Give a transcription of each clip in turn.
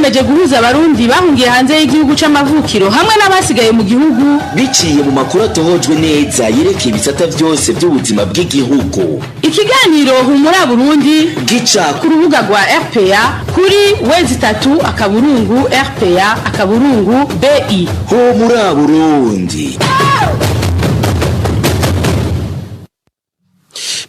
Ciyemeje guhuza Abarundi bahungiye hanze y'igihugu c'amavukiro hamwe n'abasigaye mu gihugu biciye mu makuru atohojwe neza yerekeye ibisata byose by'ubuzima bw'igihugu. Ikiganiro Humura Burundi gica ku rubuga rwa RPA kuri w3.rpa.bi. Humura Burundi.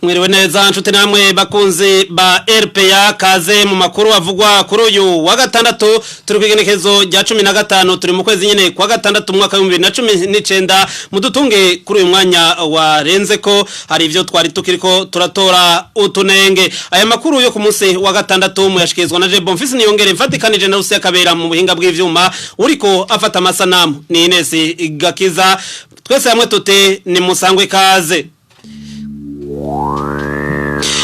Mwiriwe neza nshuti namwe bakunzi ba RPA, kaze mu makuru avugwa kuri uyu wa gatandatu. Turi kwigenekezo rya 15, turi mu kwezi nyene kwa gatandatu, mwaka wa 2019. Mudutunge kuri uyu mwanya warenze ko hari ivyo twari tukiriko turatora utunenge. Aya makuru yo ku munsi wa gatandatu muyashikirizwa na Jebon Bonfils niyongere mfatikanije na Rusiya Kabera mu buhinga bw'ivyuma. Uriko afata amasanamu ni Ines Gakiza. Twese hamwe tute ni musangwe kaze.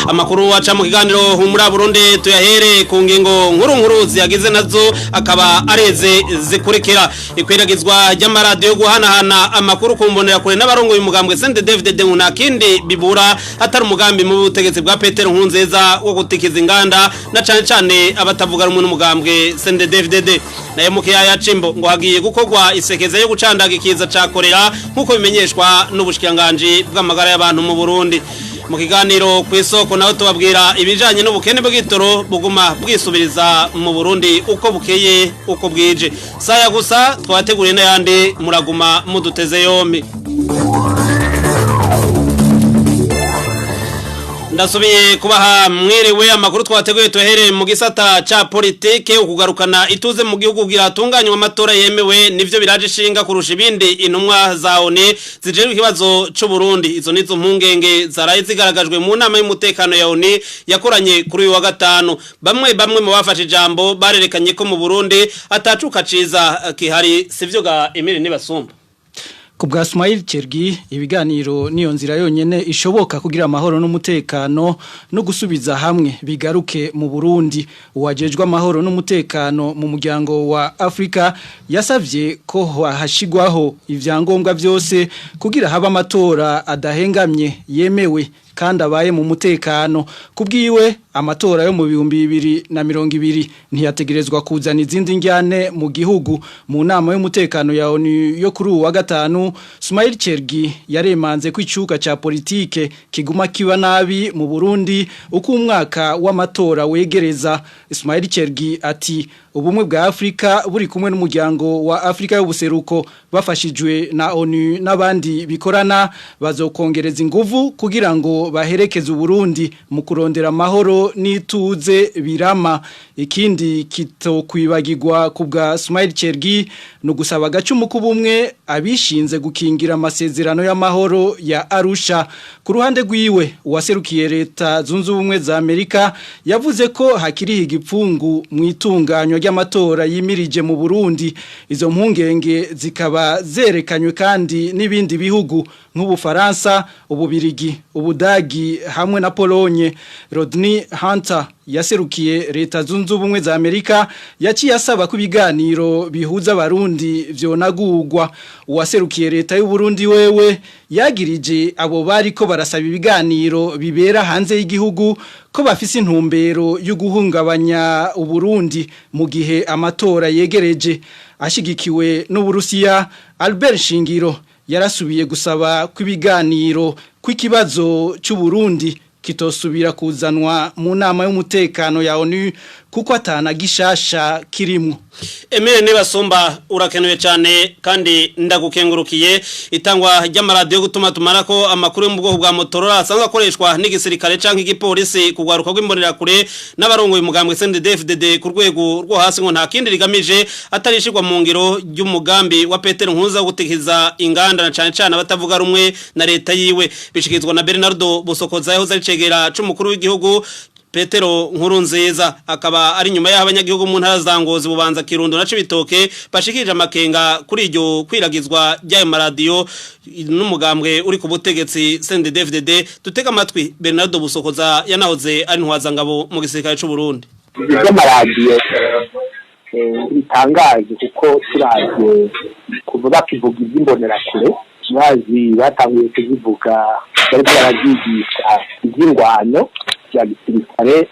Amakuru aca mu kiganiro Humura Burundi tuyahere ku ngingo nkuru nkuru ziyagize, nazo akaba areze zikurikira: ikwiragizwa ry'amaradiyo yo guhanahana amakuru ku mbonera kure n'abarongoye umugambwe CNDD-FDD nta kindi bibura atari umugambi mu butegetsi bwa Petero Nkurunziza wo gutikiza inganda na cane cane abatavuga rumwe n'umugambwe CNDD-FDD. Nayo mu kiyaya c'Imbo ngo hagiye gukorwa isekeza yo gucandaga ikiza ca korera, nk'uko bimenyeshwa n'ubushikiranganji bw'amagara y'abantu mu Burundi. Mu kiganiro ku Isoko naho tubabwira ibijanye n'ubukene bw'itoro buguma bwisubiriza mu Burundi uko bukeye uko bwije. Saya gusa, twateguriye n'ayandi, muraguma muduteze yombi. Ndasubiye kubaha mwiriwe. Amakuru twateguye tuhereye mu gisata ca politike. Ukugarukana ituze mu gihugu kugira hatunganywe amatora yemewe nivyo biraje ishinga kurusha ibindi intumwa za ONU zijejwe ikibazo c'u Burundi. Izo nizo mpungenge zaraye zigaragajwe mu nama y'umutekano ya ONU yakoranye kuri uyu wa gatanu. Bamwe bamwe mu bafashe ijambo barerekanye ko mu Burundi atacuka ciza kihari, sivyo ga Emile Nibasumba? Ku bwa Ismail Chergi, ibiganiro niyo nzira yonyene ishoboka kugira amahoro n'umutekano no gusubiza hamwe bigaruke mu Burundi. Uwajejwe amahoro n'umutekano mu muryango wa Afrika yasavye ko hashigwaho ivyangombwa vyose kugira haba amatora adahengamye, yemewe kandi abaye mu mutekano. Kubwiwe, amatora yo mu 2020 ntiyategerezwa kuzana izindi njyane mu gihugu. Mu nama y'umutekano ya ONU yo kuri uwa gatanu, Ismail Chergi yaremanze ko icuka ca politike kiguma kiba nabi mu Burundi uko umwaka w'amatora wegereza. Ismail Chergi ati ubumwe bwa Afrika buri kumwe n'umuryango wa Afrika y'ubuseruko bafashijwe na ONU n'abandi bikorana bazokongereza inguvu kugira ngo baherekeze Uburundi mu kurondera amahoro n'ituze birama. Ikindi kitokwibagirwa ku bwa Ismail Chergi no gusaba agacumu k'ubumwe abishinze gukingira amasezerano y'amahoro ya Arusha. Ku ruhande rwiwe, uwaserukiye Leta Zunze Ubumwe za Amerika yavuze ko hakiri igipfungu mu itunganywa ry'amatora yimirije mu Burundi. Izo mpungenge zikaba zerekanywe kandi n'ibindi bihugu nk'Ubufaransa, Ububirigi, Ubudagi hamwe na Polonye. Rodney Hunter yaserukiye Leta Zunze Ubumwe za Amerika yaciye asaba ko ibiganiro bihuza Abarundi vyonagurwa. Uwaserukiye leta y'u Burundi wewe yagirije abo bariko barasaba ibiganiro bibera hanze y'igihugu ko bafise intumbero yo guhungabanya Uburundi mu gihe amatora yegereje. Ashigikiwe n'Uburusiya, Albert Shingiro yarasubiye gusaba kw'ibiganiro kw'ikibazo cy'u Burundi kitosubira kuzanwa mu nama y'umutekano ya ONU kuko atana gishasha kirimwo. Emile Nibasumba, urakenuye cyane kandi ndagukengurukiye. Itangwa ry'amaradiyo gutuma tumarako amakuru yo mu bwoko bwa Motorola asanzwe akoreshwa n'igisirikare canke igipolisi kugwaruka rw'imbonera kure n'abarongoye umugambwe CNDD-FDD ku rwego rwo hasi ngo nta kindi rigamije atarishirwa mu ngiro ry'umugambi wa Petero Nkurunziza wo gutikiza inganda na cane cane abatavuga rumwe na leta yiwe. Bishikirizwa na Bernardo Busokoza yahoze ari cegera c'umukuru w'igihugu Petero Nkurunziza, akaba ari nyuma y'aho abanyagihugu mu ntara za Ngozi, Bubanza, Kirundo na Cibitoke bashikirije amakenga kuri iryo kwiragizwa ry'ayo maradiyo n'umugambwe uri ku butegetsi CNDD-FDD. Dutega amatwi Bernardo Busokoza yanahoze ari ntwazangabo mu gisirikare c'u Burundi. Iby'amaradiyo bitangaje kuko turavye kuva bakivuga iby'imbonerakure, bazi batanguye kuzivuga bariko baravyigisha iby'ingwano bya gisirikare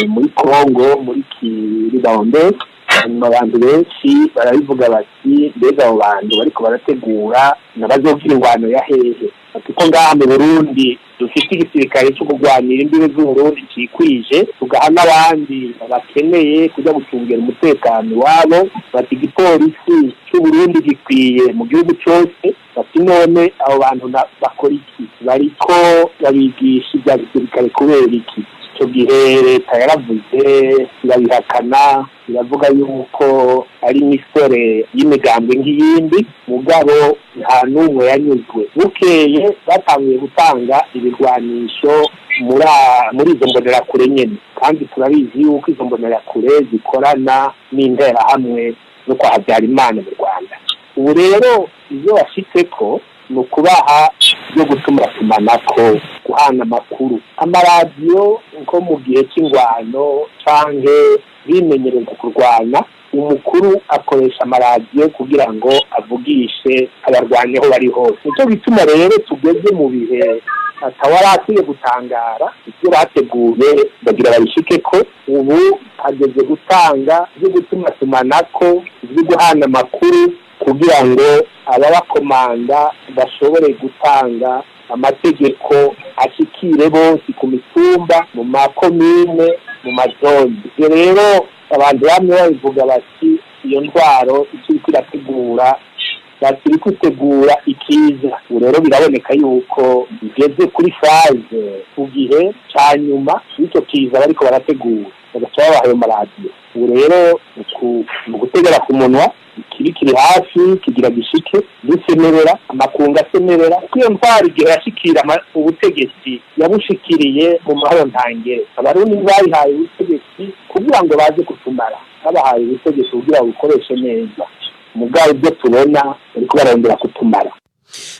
muri Congo, muri Kiribonde. Hanyuma abantu benshi barabivuga bati mbega abo bantu bariko barategura nabazogira ingwano ya hehe? Ati ko ngaha mu Burundi dufite igisirikare cyo kurwanira imbibe z'Uburundi cikwije, tugaha n'abandi bakeneye kuja gucungera umutekano wabo. Bati igipolisi c'Uburundi gikwiye mu gihugu cose. Bati none abo bantu bakora iki? Bariko babigisha ibya gisirikare kubera iki? Icyo gihe leta yaravuze irabihakana, iravuga yuko ari imisore y'imigambwe nk'iyindi, mugabo nta n'umwe yanyuzwe. Bukeye batanguye gutanga ibirwanisho muri izo mbonerakure nyene, kandi turabizi yuko izo mbonerakure zikorana n'interahamwe no kwa Habyarimana mu Rwanda. Ubu rero ibyo bashitseko ni ukubaha byo gutumatumanako, guhana amakuru, amaradiyo nko mu gihe cy'ingwano canke bimenyereza kurwana, umukuru akoresha amaradiyo kugira ngo avugishe abarwanyi aho bari hose. Nicyo gituma rero tugeze mu bihe atawarakwiye gutangara, ibyo bateguye bagira babishike ko ubu hageze gutanga ibyo gutumatumanako, ibyo guhana amakuru kugira ngo ababakomanda bashobore gutanga amategeko ashikire bose ku mitumba, mu makomine, mu mazone. Ibyo rero abantu bamwe babivuga bati iyo ntwaro icyo iriko irategura, bati iri kwitegura ikiza. Ubu rero biraboneka yuko bigeze kuri faze ku gihe ca nyuma y'icyo kiza bariko barategura, bagaca babaha ayo maradiyo. Ubu rero mu gutegera ku munwa ikibi kiri hafi kigira gishike, dusemerera amakunga asemerera kuko iyo ntwaro igihe yashikira ubutegetsi yabushikiriye mu mahoro ntangere. Abarundi bayihaye ubutegetsi kugira ngo baze kutumara, babahaye ubutegetsi kugira ngo bukoreshe neza, mugabo ibyo tubona bariko barondera kutumara.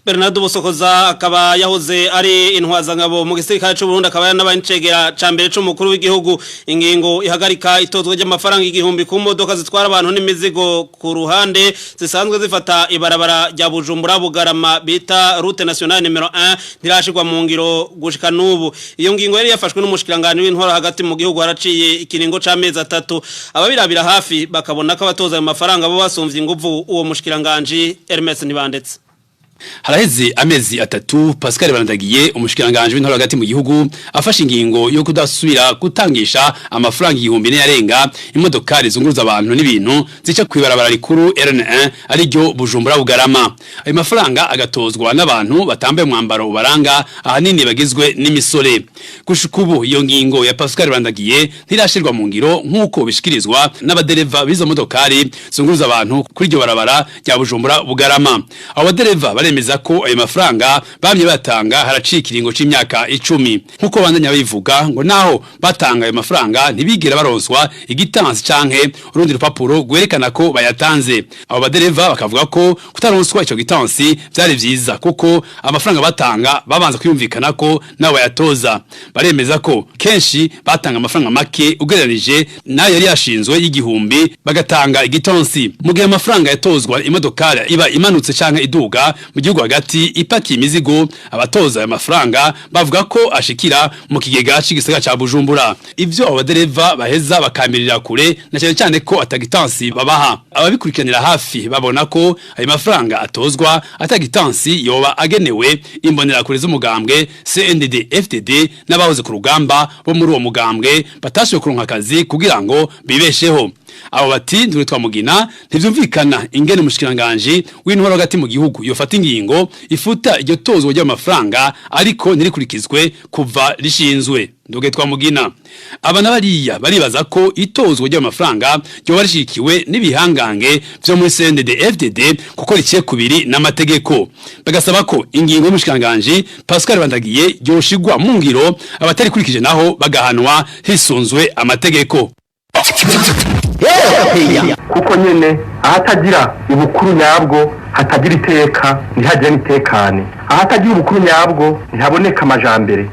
Bernardo Busokoza akaba yahoze ari intwazangabo mu gisirikare cy'u Burundi, akaba yanabaye incegera ca mbere c'umukuru w'igihugu. Ingingo ihagarika itozwa ry'amafaranga 1000 ku modoka zitwara abantu n'imizigo ku ruhande zisanzwe zifata ibarabara rya Bujumbura Bugarama bita route nationale numero 1 ntirashirwa mu ngiro gushika n'ubu. Iyo ngingo yari yafashwe n'umushikiranganje w'intwaro hagati mu gihugu haraciye ikiringo c'amezi 3. Ababirabira hafi bakabona ko abatoza ayo mafaranga bo basumvye inguvu uwo mushikiranganje Hermes Ntibandetse. Haraheze amezi 3 Pascal Barandagiye umushikiranganje w'intwaro hagati mu gihugu afashe ingingo yo kudasubira gutangisha amafaranga 1000 n'arenga imodokari zunguruza abantu n'ibintu zica kwibarabara rikuru RN1 ariryo Bujumbura Bugarama. Ayo mafaranga agatozwa n'abantu batambaye umwambaro ubaranga, ahanini bagizwe n'imisore. Gushika ubu iyo ngingo ya Pascal Barandagiye ntirashirwa mu ngiro nk'uko bishikirizwa n'abadereva b'izo modokari zunguruza abantu kuri iryo barabara rya Bujumbura Bugarama. Abo badereva baremeza ko ayo mafaranga bamye batanga haracika ikiringo c'imyaka 10, nkuko bandanya bivuga ngo naho batanga ayo mafaranga ntibigera baronswa igitansi canke urundi rupapuro rwerekana ko bayatanze. Abo badereva bakavuga ko kutaronswa ico gitansi vyari vyiza kuko amafaranga batanga babanza kwiyumvikana ko nabo bayatoza. Baremeza ko kenshi batanga amafaranga make ugereranije nayo yari yashinzwe y'igihumbi bagatanga igitansi, mu gihe amafaranga yatozwa imodokari iba imanutse canke iduga mu gihugu hagati ipakiye imizigo. Abatoza ayo mafaranga bavuga ko ashikira mu kigega c'igisagara ca Bujumbura. Ivyo abo badereva baheza bakamirira kure na cyane cyane ko atagitansi babaha. Ababikurikiranira hafi babona ko ayo mafaranga atozwa atagitansi yoba agenewe imbonerakure z'umugambwe CNDD FDD n'abahoze ku rugamba bo muri uwo mugambwe batashoboye kuronka akazi kugira ngo bibesheho. Abo bati ndure twamugina ntivyumvikana ingene umushikiranganje w'intwaro hagati mu gihugu yofata ingingo ifuta iryo tozwa ry'amafaranga ariko ntirikurikizwe kuva rishinzwe. Nduge twamugina aba nabariya baribaza ko itozwa ry'amafaranga ryo barishikiwe n'ibihangange vyo muri CNDD FDD kuko riciye kubiri n'amategeko, bagasaba ko ingingo y'umushikiranganje Pascal Bandagiye yoshigwa mu ngiro, abatarikurikije naho bagahanwa hisunzwe amategeko. Kuko nyene ahatagira ubukuru nyabwo hatagira iteka ntihagire n'itekane, ahatagira ubukuru nyabwo ntihaboneka amajambere.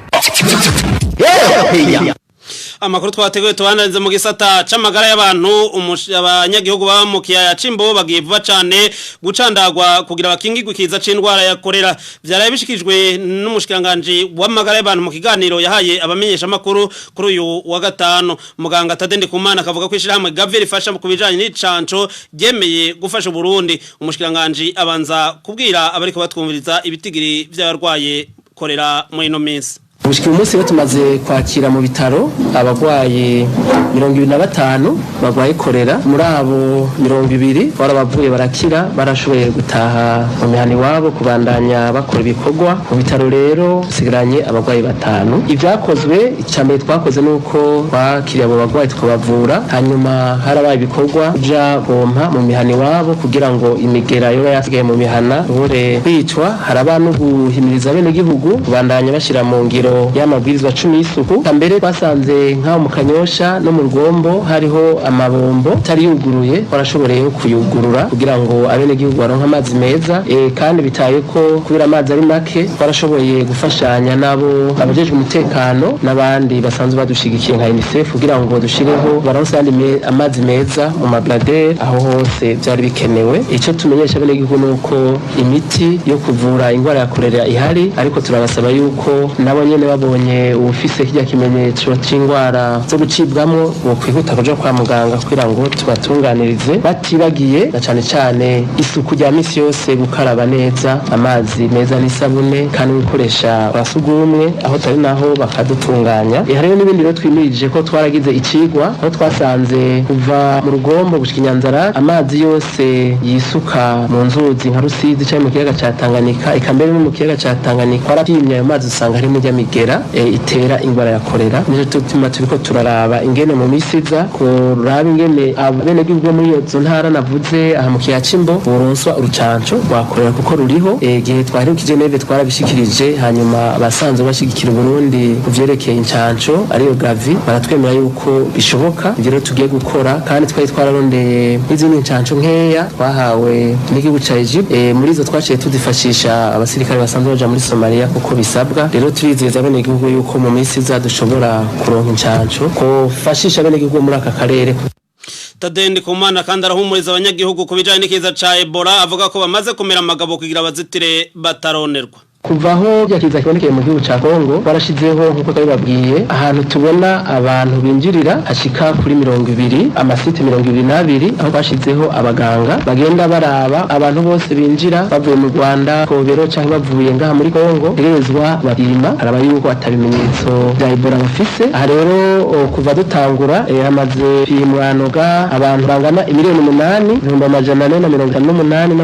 Amakuru twateguye tubananize mu gisata c'amagara y'abantu. Abanyagihugu baba mu kiyaya c'Imbo bagiye vuba cane gucandagwa kugira bakingirwe ikiza c'indwara ya korera. Vyaraye bishikijwe n'umushikiranganje w'amagara y'abantu mu kiganiro yahaye abamenyesha makuru kuri uyu wa gatano. Muganga Tadende Kumana akavuga ko ishirahamwe Gavi rifasha ku bijanye n'icanco ryemeye gufasha Burundi. Umushikiranganje abanza kubwira abariko batwumviriza ibitigiri vy'abarwaye korera muri ino minsi. Gushika uyu munsi rero tumaze kwakira mu bitaro abarwayi 25 barwaye korera. Muri abo 20 barabavuye barakira, barashoboye gutaha mu mihana iwabo kubandanya bakora ibikorwa. Mu bitaro rero dusigaranye abarwayi batanu. Ibyakozwe, icya mbere twakoze ni uko twakiriye abo barwayi tukabavura, hanyuma harabaye ibikorwa bya pompa mu mihana iwabo kugira ngo imigera yoba yasigaye mu mihana ishobore kwicwa. Haraba no guhimiriza abenegihugu kubandanya bashyira mu ngiro y'amabwirizwa 10 y'isuku. Mbere twasanze nk'aho mu Kanyosha no mu Rugombo hariho amabombo atari yuguruye, twarashoboreye kuyugurura kugira ngo abenegihugu baronke amazi meza. Kandi bitaye ko kubera amazi ari make, twarashoboye gufashanya n'abo abajejwe umutekano n'abandi basanzwe badushigikiye nka UNICEF kugira ngo dushireho baronse ayandi amazi meza mu mabladere aho hose byari bikenewe. Icyo tumenyesha abenegihugu ni uko imiti yo kuvura indwara ya korera ihari, ariko turabasaba yuko nabo nyene babonye uwufise kirya kimenyetso c'indwara zo gucibwamwo bokwihuta kuja kwa muganga kugira ngo tubatunganirize, batibagiye na cane cane isuku rya misi yose, gukaraba neza amazi meza n'isabune kandi gukoresha kwa sugumwe aho tari naho bakadutunganya. Hariho n'ibindi rero twimirije ko twaragize icigwa aho twasanze kuva mu Rugombo gushika Inyanzara amazi yose yisuka mu nzuzi nka Rusizi canke mu kiyaga ca Tanganyika, eka mbere no mu kiyaga ca Tanganyika twarapimye ayo mazi usanga harimo irya migera itera ingwara ya korera. Nico tutuma turiko turaraba ingene mu misi iza kuraba ingene abenegihugu bo muri izo ntara navuze aha mu kiyaya c'Imbo boronswa urucanco rwa korera kuko ruriho. Igihe twaheruka i Geneve twarabishikirije, hanyuma abasanzwe bashigikira Uburundi ku vyerekeye incanco ariyo Gavi baratwemera yuko bishoboka. Ivyo rero tugiye gukora, kandi twari twararondeye n'izindi ncanco nkeya twahawe n'igihugu ca Egypte. Muri izo twaciye tuzifashisha abasirikare basanzwe baja muri Somalia kuko bisabwa. Rero turizeza abenegihugu yuko mu minsi iza dushobora kuronka incanco kofashisha abenegihugu bo muri aka karere. Tadende Kumana kandi arahumuriza abanyagihugu ku bijanye n'ikiza ca Ebola, avuga ko bamaze kumera amagabo kugira bazitire bataronerwa. Kuva aho byakiza kibonekeye mu gihugu ca Kongo, barashizeho nkuko twabibabwiye ahantu tubona abantu binjirira hashika kuri 20, amasite 22, aho bashizeho abaganga bagenda baraba abantu bose binjira bavuye mu Rwanda Kobero cyangwa bavuye ngaha muri Kongo, tegerezwa bapima araba yuko atabimenyetso bya Ebola bafise. Aha rero kuva dutangura hamaze pimwanoga abantu bangana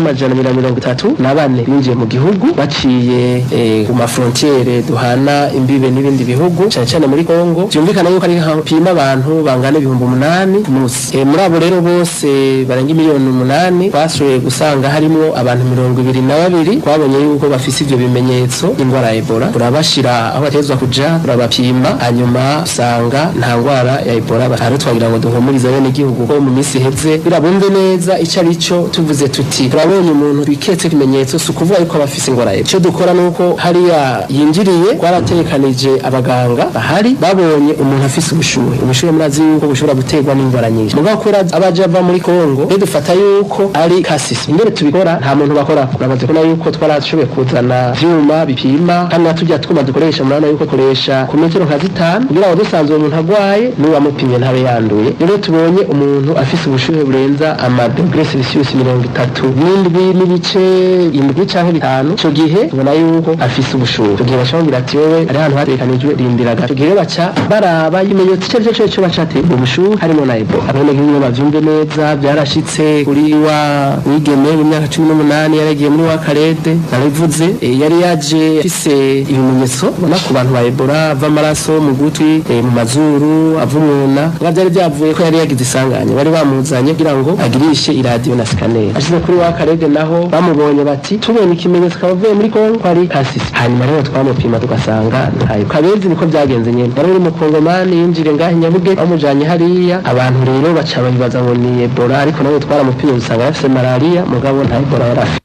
8,458,234 binjiye mu gihugu baciye ku mafrontiere duhana imbibe n'ibindi bihugu, cyane cyane muri Kongo. Byumvikana yuko ari pima abantu bangana 8000 ku munsi. Muri abo rero bose barenga 8 miliyoni bashoboye gusanga harimo abantu 22 twabonye yuko bafise ivyo bimenyetso indwara ya Ebola. Turabashira aho batezwa kuja, turabapima, hanyuma usanga nta ndwara ya Ebola. Haro twagira ngo duhumurize bene igihugu ko mu minsi iheze birabumve neza ico ari cyo tuvuze tuti turabonye umuntu biketse ikimenyetso, si ukuvuga yuko abafise ingwara ya Ebola. Ico dukora nuko hariya yinjiriye twaratekanije abaganga bahari, babonye umuntu afise ubushuhe, ubushuhe murazi yuko bushobora guterwa n'indwara nyinshi, mugabo kubera abaje ava muri Kongo rero dufata yuko ari kasisi. Ingene tubikora, nta muntu bakora, uramaze kubona yuko twarashoboye kuzana vyuma bipima kandi natujya twuma dukoresha, murabona yuko koresha ku metero nka 5 kugira ngo dusanzwe umuntu agwaye n'uwamupimye ntabe yanduye. Rero tubonye umuntu afise ubushuhe burenza ama degré Celsius 37.7 canke 5, ico gihe tubona yuko afise ubushuhe. Ico gihe bashobora ati wewe ari ahantu hategekanijwe, rindira gato. Ico gihe baca baraba ibimenyetso icyo aricyo cyose coba cateye ubwo bushuhe harimo na Ebola. Abenegihugu bavyumve neza, vyarashitse kuri wa wigeme w'imyaka 18 yaragiye muri wa karede narabivuze. Yari yaje afise ibimenyetso ubona ku bantu ba Ebola, ava amaraso mu gutwi, mu mazuru, ava umwuna. Biba byari byavuye ko yari yagize isanganya, bari bamuzanye kugira ngo agirishe iradiyo na scanner. Ashize kuri wa karede naho bamubonye bati tubonye ikimenyetso kaba avuye muri Kongo ko ari kasisi, hanyuma rero twamupima tugasanga ntayo. Kabezi niko byagenze nyene, wari uri mukongomani yinjire ngaho Nyabuge bamujanye hariya, abantu rero baca babibaza ngo ni Ebola, ariko nawe twaramupimye dusanga afise malaria, mugabo nta Ebola yari afise.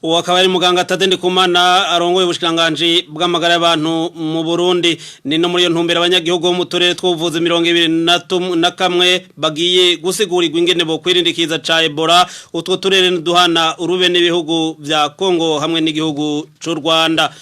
Uwo akaba ari muganga Tade Ndikumana arongoye ubushikanganje bw'amagara y'abantu mu Burundi. Ni no muri iyo ntumbero abanyagihugu bo mu turere tw'ubuvuzi 21 bagiye gusigurigwa ingene bo kwirindikiza ca Ebola. Utwo turere duhana urube n'ibihugu vya Kongo hamwe n'igihugu c'u Rwanda.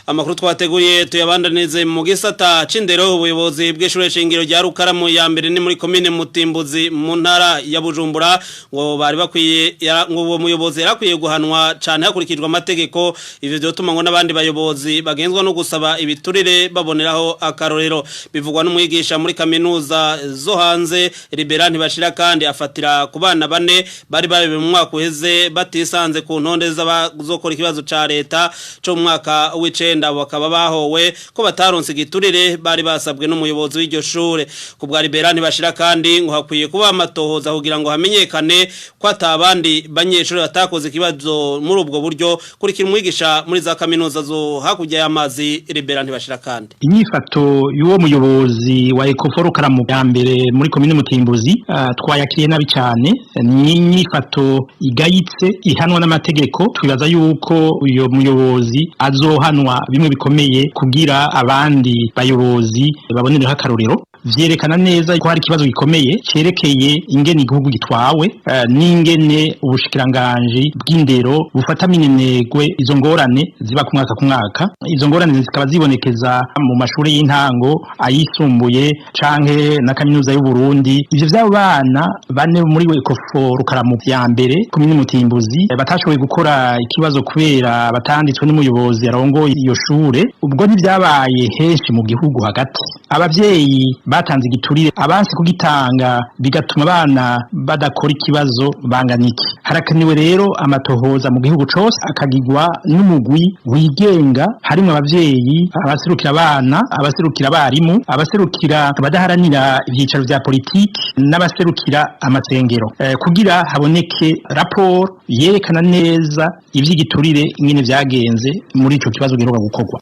Amakuru twateguye tuyabandanize mu gisata c'indero. Ubuyobozi bw'ishure shingiro rya Rukaramu ya mbere ni muri komine Mutimbuzi mu ntara ya Bujumbura ngo bari bakwiye, ngo uwo muyobozi yarakwiye guhanwa cane hakurikijwe amategeko. Ivyo vyotuma ngo n'abandi bayobozi bagenzwa no gusaba ibiturire baboneraho akarorero. Bivugwa n'umwigisha muri kaminuza zo hanze Libera Ntibashira, kandi afatira ku bana bane bari bari mu mwaka uheze batisanze ku ntonde z'abazokora ikibazo ca leta co mu mwaka w'icenda, bakaba bahowe ko bataronse igiturire bari basabwe n'umuyobozi w'iryo shure. Ku bwa Libera Ntibashira kandi ngo hakwiye kuba amatohoza kugira ngo hamenyekane ko atabandi banyeshuri batakoze ikibazo muri ubwo buryo. Kurikira umwigisha muri za kaminuza zo hakurya y'amazi Libera Ntibashira kandi. Inyifato y'uwo muyobozi wa Ecoforo Karamu ya mbere muri komine Mutimbuzi twayakiriye nabi cyane. Ni inyifato igayitse ihanwa n'amategeko. Twibaza yuko uyo muyobozi azohanwa bimwe bikomeye kugira abandi bayobozi babonereho akarorero. Vyerekana neza ko hari ikibazo gikomeye cerekeye ingene igihugu gitwawe, n'ingene ubushikiranganji bw'indero bufata minenegwe izo ngorane ziba ku mwaka ku mwaka. Izo ngorane zikaba zibonekeza mu mashuri y'intango, ayisumbuye canke na kaminuza y'u Burundi. Ivyo vy'abo bana bane muri Ecofo Rukaramu ya mbere komine Mutimbuzi batashoboye gukora ikibazo kubera batanditswe n'umuyobozi arongoye iyo shure, ubwo ntivyabaye henshi mu gihugu hagati. Abavyeyi batanze igiturire, abansi kugitanga, bigatuma abana badakora ikibazo bangana iki. Harakenewe rero amatohoza mu gihugu cose, akagirwa n'umugwi wigenga harimo abavyeyi, abaserukira abana, abaserukira abarimu, abaserukira abadaharanira ivyicaro vya politiki n'abaserukira amasengero, kugira haboneke raporo yerekana neza ivy'igiturire ingene vyagenze muri ico kibazo giheruka gukorwa.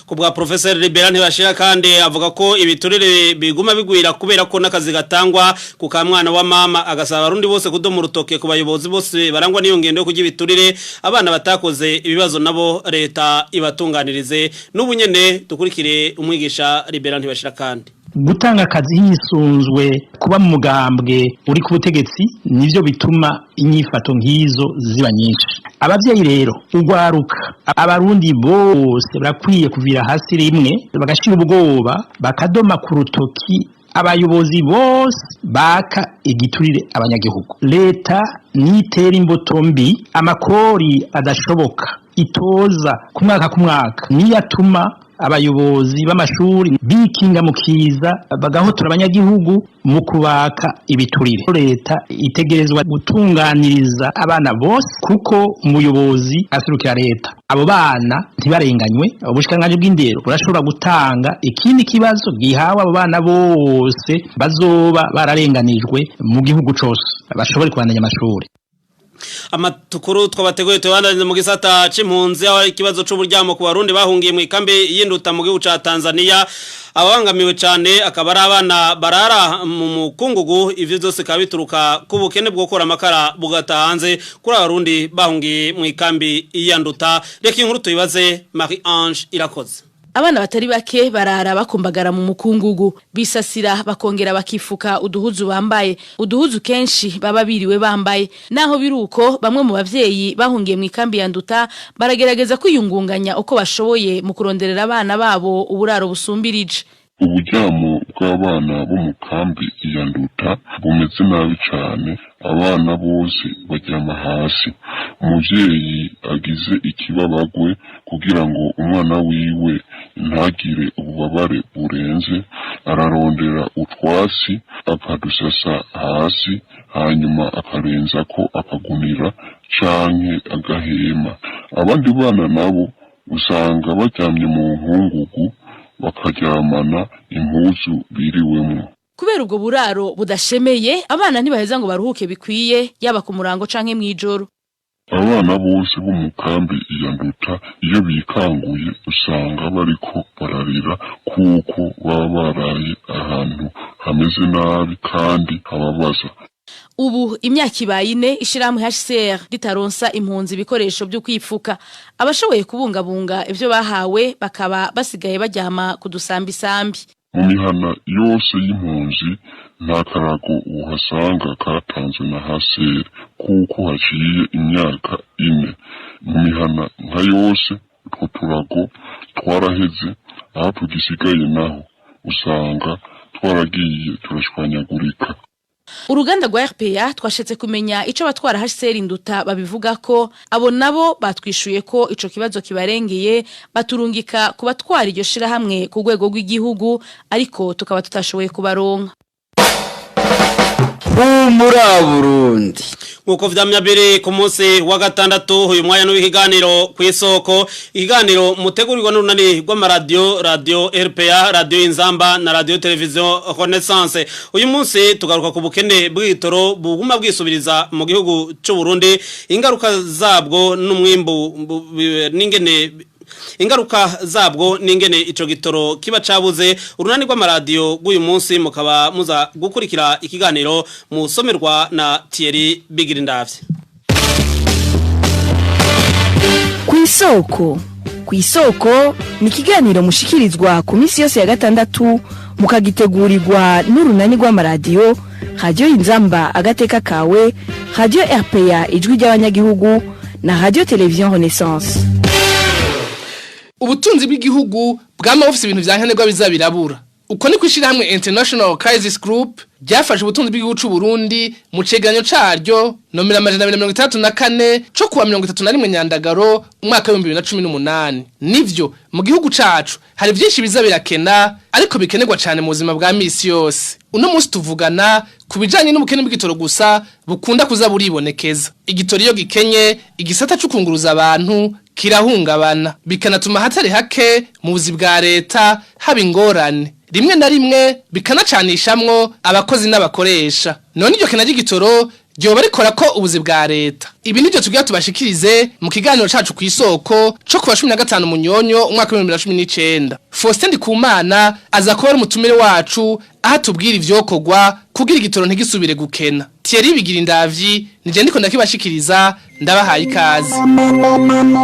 Ku bwa Professor Libera Ntibashira kandi avuga ko ibiturire biguma bigwira kubera ko n'akazi gatangwa ku kamwana wa mama, agasaba abarundi bose kudoma urutoke ku bayobozi bose barangwa n'iyo ngendo yo kurya ibiturire. Abana batakoze ibibazo nabo leta ibatunganirize. N'ubu nyene dukurikire umwigisha Libera Ntibashira kandi. Gutanga akazi hisunzwe kuba mu mugambwe uri ku butegetsi nivyo bituma inyifato nk'izo ziba nyinshi. Abavyeyi rero, urwaruka, abarundi bose barakwiye kuvira hasi rimwe, bagashira ubwoba, bakadoma ku rutoki abayobozi bose baka igiturire abanyagihugu. Leta nitera imbuto mbi, amakori adashoboka itoza ku mwaka ku mwaka niyo atuma abayobozi b'amashuri bikinga mu kiza, bagahotora abanyagihugu mu kubaka ibiturire. Leta itegerezwa gutunganiriza abana bose kuko umuyobozi aserukira leta, abo bana ntibarenganywe. Ubushikiranganji bw'indero burashobora gutanga ikindi kibazo gihawe abo bana bose bazoba bararenganijwe mu gihugu cose, bashobore kubandanya amashuri. Amakuru twabateguye tubandanize mu gisata c'impunzi, aho ikibazo c'uburyamo ku barundi bahungiye mu ikambi y'Induta mu gihugu ca Tanzania. Ababangamiwe cane akaba ari abana barara mu mukungugu. Ivyo vyose bikaba bituruka ku bukene bwo gukora amakara bugata hanze kuri abarundi bahungiye mu ikambi y'Induta. Reka inkuru tuyibaze Marie Ange Irakoze. Abana batari bake barara bakumbagara mu mukungugu, bisasira bakongera bakifuka uduhuzu bambaye, uduhuzu kenshi baba biriwe bambaye. Naho biruko, bamwe mu bavyeyi bahungiye mu ikambi ya Nduta baragerageza kwiyungunganya uko bashoboye mu kuronderera abana babo uburaro busumbirije. Uburyamo bw'abana bo mu kambi ya Nduta bumeze nabi cane. Abana bose baryama hasi. Umuvyeyi agize ikibabagwe, kugira ngo umwana wiwe ntagire ububabare burenze, ararondera utwatsi akadusasa hasi, hanyuma akarenzako akagunira canke agahema. Abandi bana nabo usanga baryamye mu nkungugu, bakaryamana impuzu biriwemwo. Kubera ubwo buraro budashemeye, abana ntibaheza ngo baruhuke bikwiye, yaba ku murango canke mw'ijoro. Abana bose bo mu kambi ya Nduta iyo bikanguye usanga bariko bararira, kuko baba baraye ahantu hameze nabi kandi hababaza. Ubu imyaka ibaye 4 ishirahamwe HCR ritaronsa impunzi ibikoresho byo kwipfuka. Abashoboye kubungabunga ivyo bahawe bakaba basigaye baryama ku dusambisambi. Mu mihana yose y'impunzi nta karago uhasanga katanzwe na HCR, kuko haciye imyaka 4. Mu mihana nka yose utwo turago twaraheze, aho tugisigaye naho usanga twaragiye turashwanyagurika. Uruganda rwa RPA twashetse kumenya ico batwara HCR Nduta babivuga ko abo nabo batwishuye ko ico kibazo kibarengeye, baturungika kubatwara iryo shirahamwe ku rwego rw'igihugu, ariko tukaba tutashoboye kubaronka. Humura Burundi. Nkuko vyamya biri ku munsi wa gatandatu, uyu mwanya w'ikiganiro ku isoko, ikiganiro mutegurirwa n'urunani rw'amaradiyo, Radio RPA, Radio Inzamba na Radio Television Renaissance. Uyu munsi tugaruka ku bukene bw'igitoro buguma bwisubiriza mu gihugu c'u Burundi, ingaruka zabwo n'umwimbu n'ingene ingaruka zabwo n'ingene ico gitoro kiba cabuze. Urunani rw'amaradiyo rw'uyu munsi mukaba muza gukurikira ikiganiro musomerwa na Thierry Bigirindavye. Kw'isoko, kw'isoko ni ikiganiro mushikirizwa ku minsi yose ya gatandatu, mukagitegurirwa n'urunani rw'amaradiyo Radio Inzamba agateka kawe, Radio RPA ijwi ry'abanyagihugu na Radio Television Renaissance. Ubutunzi bw'igihugu bwama bufise ibintu vya nkenerwa bizabirabura. Uko ni kwishira hamwe International Crisis Group ryafashe ubutunzi bw'igihugu c'u Burundi mu cegeranyo caryo nomero 264 co kuwa 31 Nyandagaro umwaka wa 2018. Nivyo, mu gihugu cacu hari vyinshi biza birakena, ariko bikenerwa cane mu buzima bwa misi yose. Uno munsi tuvugana ku bijanye n'ubukene bw'igitoro gusa bukunda kuza buribonekeza. Igitoro iyo gikenye, igisata c'ukunguruza abantu kirahungabana, bikanatuma hatari hake mu buzi bwa leta haba ingorane, rimwe na rimwe bikanacanishamwo abakozi n'abakoresha. None iryo kena ry'igitoro ryoba rikora ko ubuzi bwa leta? Ibi nivyo tugira tubashikirize mu kiganiro cacu kw'isoko co kuwa 15 Munyonyo umwaka wa 2019. Faustin Ndikumana aza kuba ari umutumire wacu, aho atubwira ivyokorwa kugira igitoro ntigisubire gukena. Thierry Bigirindavyi nije ndiko ndakibashikiriza, ndabahaye ikaze.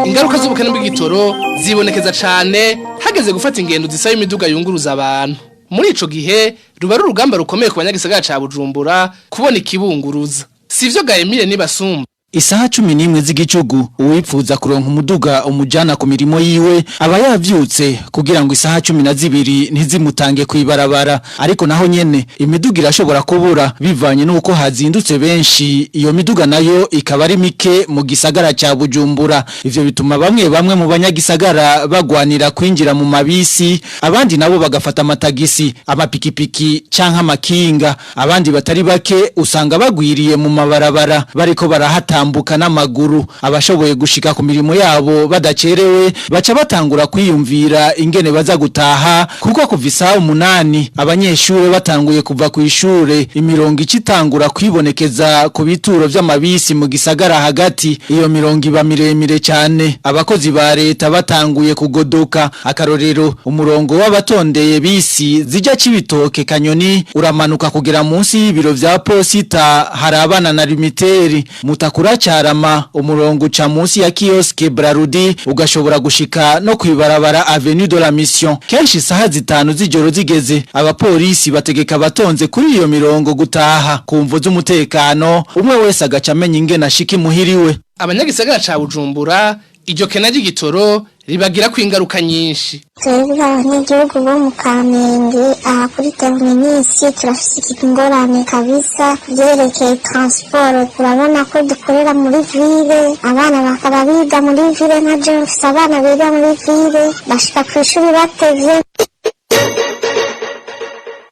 Ingaruka z'ubukene bw'igitoro zibonekeza cane hageze gufata ingendo zisaba imiduga yunguruza abantu. Muri ico gihe ruba ari urugamba rukomeye ku banyagisagara ca Bujumbura kubona ikibunguruza. Sivyo ga Emile Nibasumba? Isaha 11 z'igicugu, uwipfuza kuronka umuduga umujana ku mirimo yiwe aba yavyutse kugira ngo isaha 12 ntizimutange kwibarabara. Ariko naho nyene imiduga irashobora kubura bivanye nuko hazindutse benshi, iyo miduga nayo ikaba ari mike mu gisagara ca Bujumbura. Ivyo bituma bamwe bamwe mu banyagisagara bagwanira kwinjira mu mabisi, abandi nabo bagafata amatagisi, amapikipiki canke amakinga. Abandi batari bake usanga bagwiriye mu mabarabara bariko barahata tambuka n'amaguru. Abashoboye gushika ku mirimo yabo badacerewe baca batangura kwiyumvira ingene baza gutaha, kuko kuva isaha 8 abanyeshure batanguye kuva ku ishure, imirongo icitangura kwibonekeza ku bituro vy'amabisi mu gisagara hagati. Iyo mirongo iba miremire cyane, abakozi ba leta batanguye kugodoka. Akarorero, umurongo w'abatondeye bisi zija Cibitoke Kanyoni uramanuka kugera munsi y'ibiro vya posita harabana na limiteri Mutakura Carama, umurongo uca munsi ya kioske Brarudi ugashobora gushika no kwibarabara Avenue de la Mission. Kenshi isaha 5 z'ijoro zigeze, abapolisi bategeka abatonze kuri iyo mirongo gutaha ku mvo z'umutekano, umwe wese agaca amenya ingene ashika imuhiriwe. Abanyagisagara ca Bujumbura iryo kena ry'igitoro ribagira ku ingaruka nyinshi. Twebwe abanyagihugu bo mu Kamenge aha kuri terminisi turafise ingorane kabisa vyerekeye transport. Urabona ko dukorera muri ville, abana bakaba biga muri ville, nka jewe mfise abana biga muri ville bashika kw'ishuri batevye.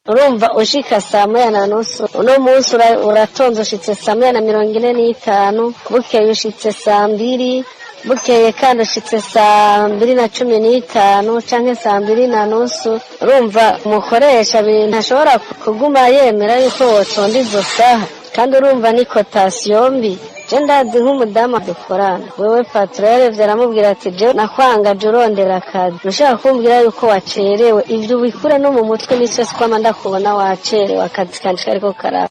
Urumva ushika 1:30 uno munsi, uratonze ushitse 1:45, bukeye ushitse 2:00, bukeye kandi ushitse 2:15 canke 2:30. Urumva umukoresha ntashobora kuguma yemera yuko wotonda izo saha, kandi urumva ni cotation mbi. Je ndazi nk'umudamu dukorana, wewe patron yaravye aramubwira ati: "Je nakwangaje urondera akazi, ushaka kumbwira yuko wacerewe, ivyo ubikure no mu mutwe, n'icyo kwama ndakubona wacerewe, akazi kanje kariko karaba."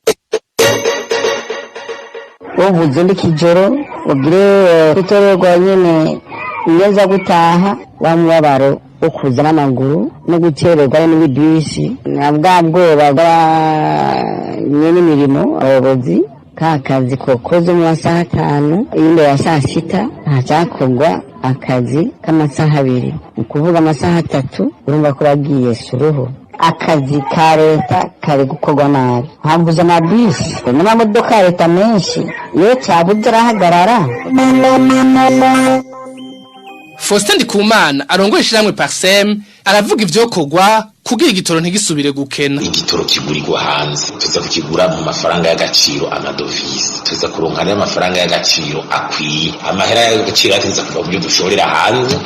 Uvuze ndikijoro ugire kutorerwa nyene neza gutaha wa mubabaro wo kuza n'amaguru no gukererwa n'ibibisi na bwa bwoba bwa nyene imirimo abayobozi ka kazi kokoze mu masaha 5 imbere ya saa 6 hacakorwa akazi k'amasaha 2 ni ukuvuga amasaha 3 urumva ko bagiye suruhu. Akazi ka leta kari gukorwa nabi, habuze amabisi n'amamodoka ya leta menshi, iyo cyabuze arahagarara. Faustin Ndikumana arongoye ishyirahamwe Parsem aravuga ivyokorwa kugira igitoro ntigisubire gukena. Igitoro kigurirwa hanze, tuza kukigura mu mafaranga y'agaciro amadovize, tuza kuronka n'amafaranga y'agaciro akwiye. Amahera y'agaciro ateza kuva mu byo dushorera hanze.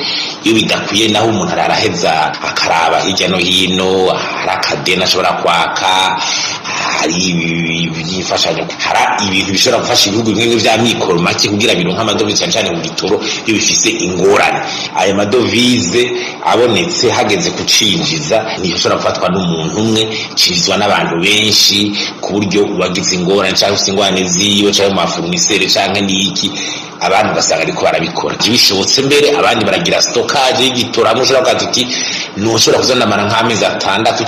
Iyo bidakwiye naho umuntu araraheza akaraba hirya no hino, hari akadeni ashobora kwaka, hari iby'imfashanyo, hari ibintu bishobora gufasha ibihugu bimwe vya mikoro make kugira bironke amadovize, cyane cyane mu gitoro iyo bifise ingorane. Ayo madovize abonetse hageze kucinjiza ntishobora gufatwa n'umuntu umwe, cinjizwa n'abantu benshi ku buryo uwagize ingorane cyangwa ufise ingorane ziwe cyangwa mu mafournisseur canke n'iki, abantu ugasanga ariko barabikora bishobotse mbere abandi baragira stockage y'igitoro. Hamwe ushobora kuvuga uti ntushobora kuzonamara nk'amezi 6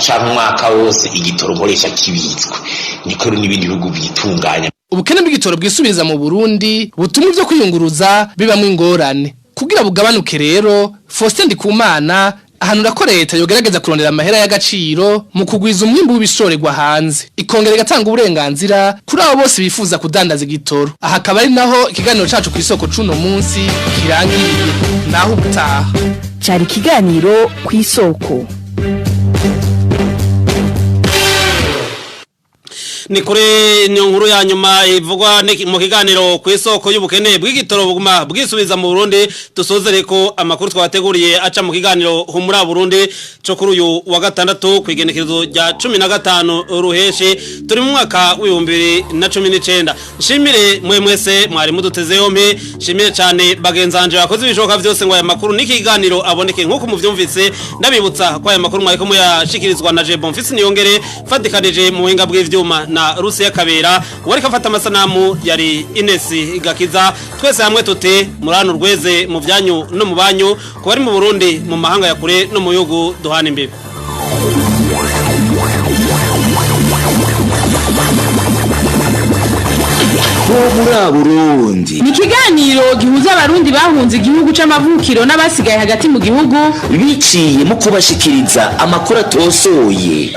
canke umwaka wose igitoro nkoresha kibitswe. Niko n'ibindi bihugu byitunganya. Ubukene bw'igitoro bwisubiriza mu Burundi butuma ivyo kwiyunguruza bibamwe ingorane. Kugira bugabanuke rero, Faustin Ndikumana ahanura ko leta yogerageza kurondera amahera y'agaciro mu kugwiza umwimbu w'ibishorerwa hanze, ikongera igatanga uburenganzira kuri abo bose bifuza kudandaza igitoro. Aha akaba ari naho ikiganiro cacu ku isoko c'uno munsi kirangiriye. Naho ubutaha cari ikiganiro ku isoko. Ni kuri nkuru ya nyuma ivugwa mu kiganiro ku isoko y'ubukene bw'igitoro buguma bwisubiza mu Burundi. Dusozere ko amakuru twabateguriye aca mu kiganiro Humura Burundi cyo kuri uyu wa gatandatu ku igenekerezo rya 15 ruheshi turi mu mwaka w'2019. Nshimire mwe mwese mwari muduteze yompi, nshimire cyane bagenzanje bakoze ibishoboka byose ngo aya makuru n'ikiganiro aboneke nkuko muvyumvise. Ndabibutsa ko aya makuru mwariko muyashikirizwa na Je Bonfils Niyongere fatikanije mu buhinga bw'ivyuma na Rusi ya Kabera, wariko afata amasanamu yari Ines Gakiza. Twese hamwe tute murano rweze mu byanyu no mu banyu, ku bari mu Burundi, mu mahanga ya kure no mu bihugu duhana imbibe. Burundi ni ikiganiro gihuza abarundi bahunze igihugu c'amavukiro n'abasigaye hagati mu gihugu biciye mu kubashikiriza amakuru atosoye.